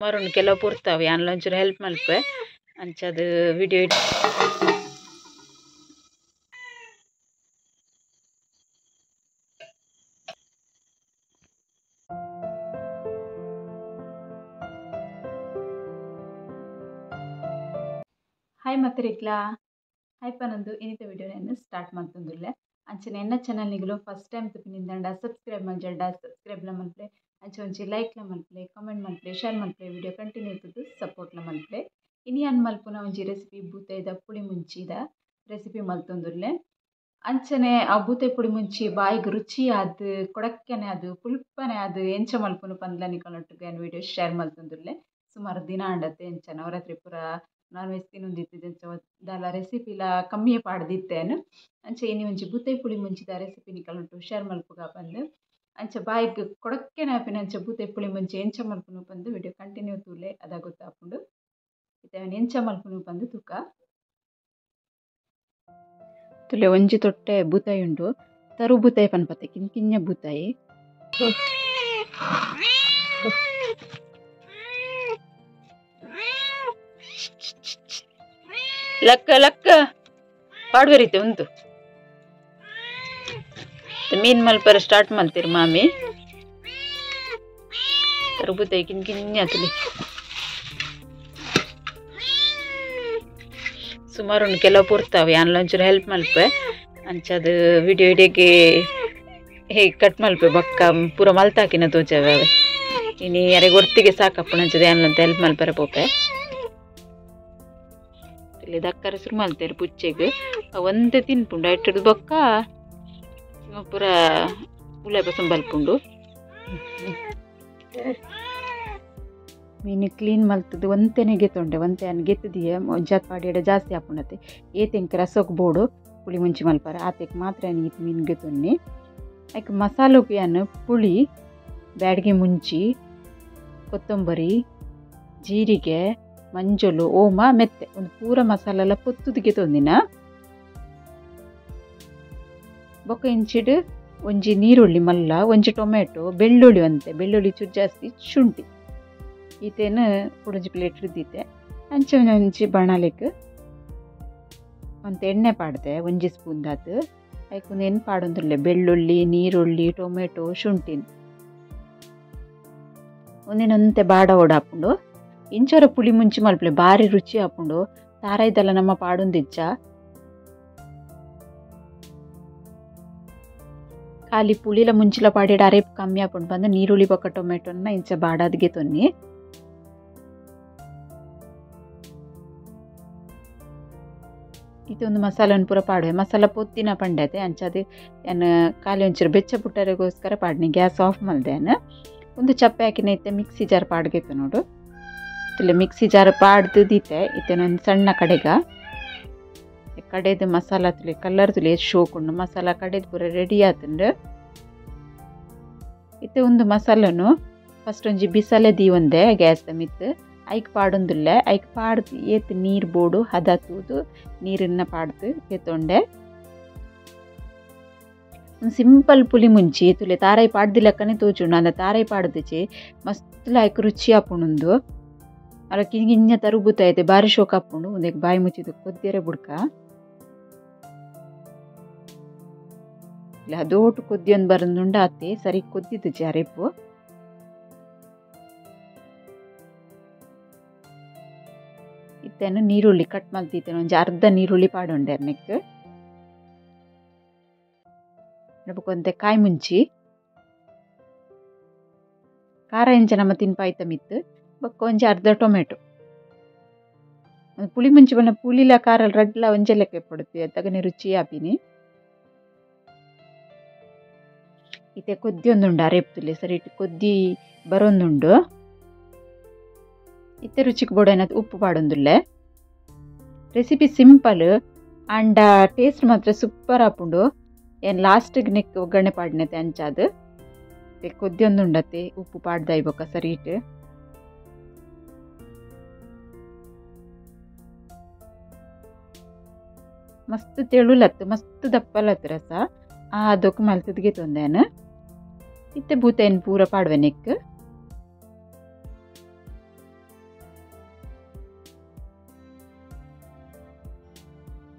ಮರುಂಡು ಕೆಲವು ಪೊರ್ತಾವೆ ಯಾನ್ಲ ಒಂಚೂರು ಹೆಲ್ಪ್ ಮಲ್ಪೆ ಅಂಚದ video. Hi ಮತ್ತರಿಕ್ಲಾ hi ಪನೊಂದು ಇನ್ನಿತ ವಿಡಿಯೋನ ಸ್ಟಾರ್ಟ್ ಮಲ್ತೊಂದುಲ್ಲೆ. ಅಂಚನೆ ಎನ್ನ ಚಾನಲ್ ನಿಗುಲು ಫಸ್ಟ್ ಟೈಮ್ ತುಪಿನಿಂದಂಡ ಸಬ್ಸ್ಕ್ರೈಬ್ ಮಲ್ಜಂಡ ಸಬ್ಸ್ಕ್ರೈಬ್ಲ ಮಲ್ಪಲೆ, ಅಂಚ ಒಂಜಿ ಲೈಕ್ಲ ಮಲ್ಪಲೆ, ಕಮೆಂಟ್ ಮಲ್ಪಲೆ, ಶೇರ್ ಮಲ್ಪಲೆ, ವಿಡಿಯೋ ಕಂಟಿನ್ಯೂ ಇತ್ತದು ಸಪೋರ್ಟ್ಲ ಮಲ್ಪಲೆ. ಇನಿ ಅನ್ ಮಲ್ಪುನ ಒಂಜಿ ರೆಸಿಪಿ ಬೂತಾಯಿದ ಪುಳಿ ಮುಂಚಿದ ರೆಸಿಪಿ ಮಲ್ತೊಂದುಲ್ಲೆ. ಅಂಚನೆ ಆ ಬೂತಾಯಿ ಪುಳಿ ಮುಂಚಿ ಬಾಯಿಗೆ ರುಚಿ ಆದ್ ಕೊಡಕ್ಕನೆ ಅದು ಪುಲ್ಪನೆ ಅದು ಎಂಚ ಮಲ್ಪುನು ಪಂದ್ಲ ನಿಕಲ್ನೊಟ್ಟುಗು ಯಾನ್ ವಿಡಿಯೋ ಶೇರ್ ಮಲ್ತೊಂದುಲ್ಲೆ. ಸುಮಾರು ದಿನ ಆಂಡತೆ ಎಂಚ ನವರಾತ್ರಿ ಪೂರ ನಾನ್ ವೆಜ್ ತಿನ್ನೊಂದಿತ್ತಿದ್ದೆ ಅಂಚ ದಾಲ ರೆಸಿಪಿಲ ಕಮ್ಮಿಯೇ ಪಾಡ್ದಿತ್ತೇನು. ಅಂಚ ಇನಿ ಒಂಜಿ ಬೂತಾಯಿ ಪುಳಿ ಮುಂಚಿದ ರೆಸಿಪಿ ನಿಕಲ್ನೊಟ್ಟು ಶೇರ್ ಮಲ್ಪುಗ ಪಂದ್ ಅಂಚ ಬಾಯಿಗೆ ಕೊಡಕ್ಕೆನೆ ಆಪಿನ ಅಂಚ ಬೂತಾಯಿ ಪುಳಿ ಮುಂಚಿ ಎಂಚ ಮಲ್ಪುನು ಪಂದ್ ವಿಡಿಯೋ ಕಂಟಿನ್ಯೂ ತೂಲೆ ಅದ ಗೊತ್ತಾಪುಂಡು. ಇತ್ತೆ ಎಂಚ ಮಲ್ಪುನು ಪಂದ್ ತೂಕ. ತುಲೆ ಒಂಜಿ ತೊಟ್ಟೆ ಬೂತಾಯಿ ಉಂಡು, ತರು ಬೂತಾಯಿ ಪನ್ಪತೆ ಕಿನ್ ಕಿನ್ಯ ಬೂತಾಯಿ. ಲಕ್ಕ ಲಕ್ಕ ಪಾಡ್ವೆರಿತೆ ಉಂಟು. ಮೀನ್ ಮಲ್ಪರ ಸ್ಟಾರ್ಟ್ ಮಲ್ತೀರಿ ಮಾಮಿ. ತರಬೂತಾಯಿ ಕಿನ್ ಕಿನ್ಯ ತುಲಿ ಸುಮಾರು ಉಂಡು ಕೆಲವು ಪೊರ್ತಾವೆ ಯಾನ್ಲ ಒಂಚೂರು ಹೆಲ್ಪ್ ಮಲ್ಪೆ ಅಂಚದ ವಿಡಿಯೋ ಇಡೀಗೆ ಹೇಗೆ ಕಟ್ ಮಲ್ಪೆ ಬೊಕ್ಕ ಪೂರ ಮಲ್ತಾಕಿನ ತೋಜಾವೆ ಅವೆ. ಇನಿ ಯಾರಿಗೆ ಒರ್ತಿಗೆ ಸಾಕಪ್ಪಣ ಅಂಚದ ಯಾನ್ಲಂತ ಹೆಲ್ಪ್ ಮಲ್ಪರೆ ಪೋಪೆ. ಇಲ್ಲಿ ದಕ್ಕರೆ ಶುರು ಮಲ್ತೇರು ಪುಚ್ಚೆಗ್ ಒಂದೇ ತಿನ್ಪುಂಡು ಐಟದ ಬೊಕ್ಕ ಪೂರ ಉಲೆ ಬಲ್ಪುಂಡು. ಮೀನು ಕ್ಲೀನ್ ಮಲ್ತದ್ದು ಒಂತೆನೆ ಗೆತ್ತೊಂಡೆ ಒಂತೆ ಅನ್ ಗೆತ್ತದಿಯೆ ಒಂಜಾತ್ ಪಾಡಿಯಡ ಜಾಸ್ತಿ ಆಪುಂಡತೆ ಏತೆಂಕ್ ರಸಕ್ಕೆ ಬೋಡು ಪುಳಿ ಮುಂಚಿ ಮಲ್ಪಾರ ಆತೆಕ್ ಮಾತ್ರ ಈತ್ ಮೀನು ಗೆತ್ತೊನ್ನಿ. ಐಕ್ ಮಸಾಲುಗ್ ಯಾನ್ ಪುಳಿ, ಬ್ಯಾಡಗಿ ಮುಂಚಿ, ಕೊತ್ತಂಬರಿ, ಜೀರಿಗೆ, ಮಂಜೊಲು, ಓಮ, ಮೆತ್ತೆ ಒಂದು ಪೂರ ಮಸಾಲೆಲ್ಲ ಪೊತ್ತುದಿಗೆ ತೊಂದಿನ. ಬೊಕ್ಕ ಇಂಚಿಡ್ ಒಂಜಿ ನೀರುಳ್ಳಿ ಮಲ್ಲ, ಒಂಜಿ ಟೊಮೆಟೊ, ಬೆಳ್ಳುಳ್ಳಿ ಅಂತೆ ಬೆಳ್ಳುಳ್ಳಿ ಚೂರು ಜಾಸ್ತಿ, ಶುಂಠಿ ಈತೇನು ಕುಡೊಂಜಿ ಪ್ಲೇಟ್ ಇದ್ದಿತ್ತೆ. ಅಂಚೆ ಒಂಜಿ ಬಾಣಲೆಕ್ ಒಂತೆ ಎಣ್ಣೆ ಪಾಡ್ದೆ ಒಂಜಿ ಸ್ಪೂನ್ ದಾತ್. ಐಕ್ ಒಂದು ಏನು ಪಾಡೊಂದುಲ್ಲೆ ಬೆಳ್ಳುಳ್ಳಿ, ನೀರುಳ್ಳಿ, ಟೊಮೆಟೊ, ಶುಂಠಿನ ಒಂದಿನಂತೆ ಬಾಡ ಓಡಾಪುಂಡು. ಇಂಚೊರ ಪುಳಿ ಮುಂಚಿ ಮಲ್ಪಲೆ ಬಾರಿ ರುಚಿ ಆಪುಂಡು. ತಾರಾಯ್ದಲ್ಲ ನಮ್ಮ ಪಾಡೊಂದಿಜ್ಜ ಖಾಲಿ ಪುಳಿಲ ಮುಂಚಿಲ ಪಾಡಿಡ ಅರೇಪ್ ಕಮ್ಮಿ ಆಪುಂಡು ಬಂದು ನೀರುಳ್ಳಿ ಬೊಕ್ಕ ಟೊಮೆಟೊನ ಇಂಚ ಬಾಡಾದ್ಗೆ ತೊನ್ನಿ. ಇದೊಂದು ಮಸಾಲೆಯನ್ನು ಪೂರ ಪಾಡುವೆ. ಮಸಾಲ ಪೊತ್ತಿನ ಪಂಡತೆ ಅಂಚದೆ ಯಾನ್ ಖಾಲಿ ಒಂಚೂರು ಬೆಚ್ಚ ಪುಟ್ಟರೆಗೋಸ್ಕರ ಪಾಡ್ನಿ ಗ್ಯಾಸ್ ಆಫ್ ಮಲ್ದೆ. ಒಂದು ಚಪ್ಪೆ ಹಾಕಿನ ಇತ್ತೆ ಮಿಕ್ಸಿ ಜಾರ್ ಪಾಡ್ಗೆತ್ತು ನೋಡು. ತುಲೆ ಮಿಕ್ಸಿ ಜಾರ್ ಪಾಡ್ದು ದೀತೆ ಇತ್ತೆ ಒಂದು ಸಣ್ಣ ಕಡೆಗ ಕಡೆದು ಮಸಾಲ ತುಲೆ ಕಲರ್ ತುಲೆ ಶೋಕುಂಡು ಮಸಾಲ ಕಡೆದು ಪೂರ ರೆಡಿ ಆತಂಡು. ಇತ್ತೆ ಒಂದು ಮಸಾಲನು ಫಸ್ಟ್ ಒಂಜಿ ಬಿಸಲೆ ದೀವೊಂದೆ ಗ್ಯಾಸ್ ಮಿತ್ತು ಐಕ್ ಪಾಡೊಂದುಲ್ಲೆ. ಐಕ್ ಪಾಡ್ದು ಏತ್ ನೀರು ಬೋಡು ಹದ ತೂದು ನೀರನ್ನ ಪಾಡ್ದು ಎತ್ತೊಂಡೆ. ಒಂದು ಸಿಂಪಲ್ ಪುಳಿ ಮುಂಚಿ ತುಲೆ ತಾರಾಯಿ ಪಾಡ್ದಿಲಕ್ಕನೆ ತೋಚುಂಡು. ಅಂದ ತಾರಾಯಿ ಪಾಡ್ದುಚಿ ಮಸ್ತ್ ಲಾಯ್ಕ್ ರುಚಿ ಆಪುಂಡು. ಅಲ್ಲ ಕಿಂಗಿಂಜ ತರುಬೂತಾಯ್ತೆ ಬಾರಿ ಶೋಕ ಆಪುಂಡು. ಒಂದಕ್ಕೆ ಬಾಯಿ ಮುಚ್ಚಿದ್ದು ಕೊದ್ದಿರೆ ಬುಡ್ಕ ಇಲ್ಲ ಅದೋಟು ಕೊದ್ದಿ ಒಂದು ಬರಂದುಂಡು ಆತೆ ಸರಿ ಕೊದ್ದಿದ್ದು ಅರೆಪು. ಇತ್ತೇನು ನೀರುಳ್ಳಿ ಕಟ್ ಮಲ್ತಿತ್ತೇನು ಒಂಜಿ ಅರ್ಧ ನೀರುಳ್ಳಿ ಪಾಡೊಂಡೆ ಅರ್ನೆಕ್. ಒಂತೆ ಕಾಯಿ ಮುಂಚಿ ಖಾರ ಎಂಚ ನಮ್ಮ ತಿನ್ಪಾಯ್ತ ಮಿತ್ತು ಬೊಕ್ಕ ಒಂಜಿ ಅರ್ಧ ಟೊಮೆಟೊ. ಪುಳಿ ಮುಂಚಿ ಬಣ್ಣ ಪುಳಿಲ ಖಾರ ರಡ್ಲ ಒಂಜೆ ಲೆಕ್ಕ ಪಡುತ್ತೆ ತಗನೆ ರುಚಿ ಆಪಿನಿ. ಇತ್ತೆ ಕೊದ್ದಿ ಒಂದುಂಡು ಅರೇಪ್ತುಲೆ ಸರಿ ಇಟ್ಟು ಕೊದ್ದಿ ಬರೊಂದುಂಡು. ಇತ್ತೆ ರುಚಿಗೆ ಬೋಡ ಏನಾದ್ರು ಉಪ್ಪು ಪಾಡೊಂದುಲ್ಲೆ. ರೆಸಿಪಿ ಸಿಂಪಲ್ ಅಂಡ ಟೇಸ್ಟ್ ಮಾತ್ರ ಸೂಪರ್ ಆಪುಂಡು. ಏನು ಲಾಸ್ಟಿಗೆ ನೆಕ್ ಒಗ್ಗರಣೆ ಪಾಡಿನತೆ ಅಂಚಾದು ಕೊದ್ದಿ ಒಂದುಂಡತ್ತೆ ಉಪ್ಪು ಪಾಡ್ದಾಯಿ ಬೊಕ್ಕ ಸರಿ ಇಟ್ಟು. ಮಸ್ತ್ ತೆಳುಲತ್ತು ಮಸ್ತ್ ದಪ್ಪಲತ್ತು ರಸ ಆ ಅದಕ್ಕೆ ಮಲ್ತದ್ಗೆ ತೊಂದೇನು. ಇತ್ತೆ ಬೂತಾಯಿನ ಪೂರ ಪಾಡುವೆ ನೆಕ್.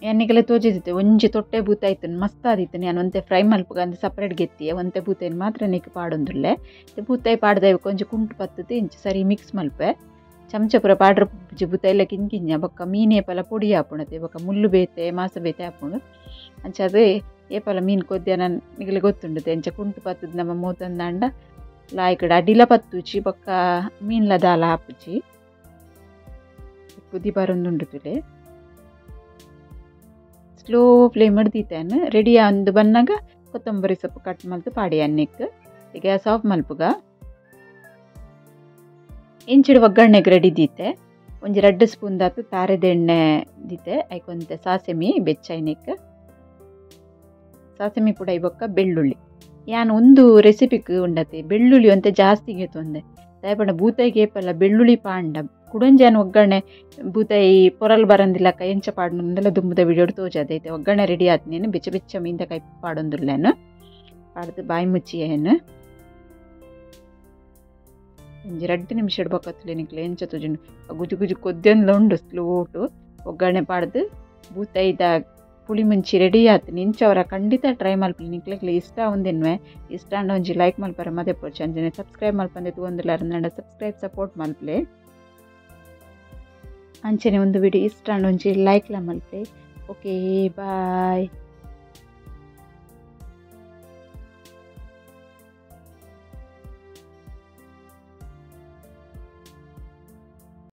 ಯಾನಿಗಲ ತೋಜಿದಿತ್ತೆ ಒಂಜಿ ತೊಟ್ಟೆ ಬೂತಾಯ್ತು ಮಸ್ತ್ ಆದಿತ್ತು. ನಾನು ಒಂತೆ ಫ್ರೈ ಮಲ್ಪುಗ ಅಂದ್ ಸಪ್ರೇಟ್ ಗೆತ್ತಿಯೆ ಒಂತೆ ಬೂತಾಯಿನ ಮಾತ್ರ ನೆಕ್ ಪಾಡೊಂದುಲ್ಲೆ. ಬೂತಾಯಿ ಪಾಡ್ದ ಒಂಜಿ ಕುಂಟು ಪತ್ತುದು ಇಂಚ ಸರಿ ಮಿಕ್ಸ್ ಮಲ್ಪೆ. ಚಮಚ ಪೂರ ಪಾಡ್ರ ಬೂತಾಯಿಲ ಕಿಂಕಿಂಜ ಬೊಕ್ಕ ಮೀನು ಏಪಲ ಪೊಡಿ ಆಪುಣತೆ ಬೊಕ್ಕ ಮುಳ್ಳು ಬೇತೆ ಮಾಸ ಬೇತೆ ಆಪುಂಡು. ಅಂಚ ಅದು ಏಪಲ ಮೀನು ಕೊದ್ಯಾನ ನಿಗಲೆ ಗೊತ್ತುಂಡುತ್ತೆ. ಅಂಚ ಕುಂಟು ಪತ್ತುದು ನಮ್ಮ ಮೂತಂದಾಂಡ ಲಾಯ್ಕಡ ಅಡಿಲ ಪತ್ತುಚಿ ಬೊಕ್ಕ ಮೀನ್ಲ ದಾಲ ಆಪುಚಿ. ಕುದಿ ಬರೊಂದುಂಡು ತುಲೆ ಸ್ಲೋ ಫ್ಲೇಮ್ ದೀತಾನು ರೆಡಿ ಅಂದು ಬನ್ನಾಗ ಕೊತ್ತಂಬರಿ ಸೊಪ್ಪು ಕಟ್ ಮಲ್ತು ಪಾಡಿ ಅನ್ನಕ್ಕೆ ಗ್ಯಾಸ್ ಆಫ್ ಮಲ್ಪುಗ. ಇಂಚಿಡು ಒಗ್ಗರಣೆಗೆ ರೆಡಿ ದೀತೆ ಒಂಜಿ 2 ಸ್ಪೂನ್ ದಾತು ತಾರೆದ ಎಣ್ಣೆ ದೀತೆ. ಐಕೊಂತೆ ಸಾಸೆಮಿ ಬೆಚ್ಚೈನಿಕ್ ಸಾಸೆಮಿ ಪುಡ ಬೊಕ್ಕ ಬೆಳ್ಳುಳ್ಳಿ. ಯಾನ್ ಒಂದು ರೆಸಿಪಿಗೆ ಉಂಡತೆ ಬೆಳ್ಳುಳ್ಳಿ ಒಂತೆ ಜಾಸ್ತಿ ಗೆತ್ತೊಂದೆ ದಯಪಂಡ ಬೂತಾಯಿಗೆ ಏಪಲ್ಲ ಬೆಳ್ಳುಳ್ಳಿ ಪಾಂಡ ಕುಡೊಂಜಾನ್ ಒಗ್ಗರಣೆ ಬೂತಾಯಿ ಪೊರಲ್ ಬರಂದಿಲ್ಲಕ್ಕ ಎಂಚ ಪಾಡೊಂದೆಲ್ಲ ದುಂಬುದ ವಿಡಿಯೋಡು ತೋಜಾದೈತೆ. ಒಗ್ಗರಣೆ ರೆಡಿ ಆತ್ನೇನು ಬೆಚ್ಚ ಬೆಚ್ಚ ಮೀಂದ ಕೈ ಪಾಡೊಂದುಲ್ಲೇನು ಪಾಡ್ದು ಬಾಯಿ ಮುಚ್ಚಿ ಏನು ಒಂಜಿ 2 ನಿಮಿಷ ಬೊಕ್ಕತ್ತುಲೆ ನಿಕ್ಲೆ ಎಂಚ ತೋಜುಂಡು ಗುಜು ಗುಜು ಕೊದ್ದೆಂದ್ಲ ಉಂಡು ಸ್ಲೋಟು ಒಗ್ಗರಣೆ ಪಾಡ್ದು ಬೂತಾಯಿದ ಪುಳಿ ಮುಂಚಿ ರೆಡಿ ಆತು. ಇಂಚವರ ಖಂಡಿತ ಟ್ರೈ ಮಲ್ಪಲಿ ನಿಕ್ಲೆಗ್ಲ ಇಷ್ಟ ಒಂದಿನ್ವೆ ಇಷ್ಟ ಅಂಡ ಒಂಜಿ ಲೈಕ್ ಮಲ್ಪರ ಮದೆ ಪೋಚಿ ಅಂಚನೆ ಸಬ್ಸ್ಕ್ರೈಬ್ ಮಲ್ಪಂದೆ ತೂವೊಂದುಲ್ಲಾರ್ ಸಬ್ಸ್ಕ್ರೈಬ್ ಸಪೋರ್ಟ್ ಮಲ್ಪಲೆ. ಅಂಚನೆ ಒಂದು ವಿಡಿಯೋ ಇಷ್ಟ ಅಂಡ ಒಂಜಿ ಲೈಕ್ಲ ಮಲ್ಪಲೆ. Okay bye.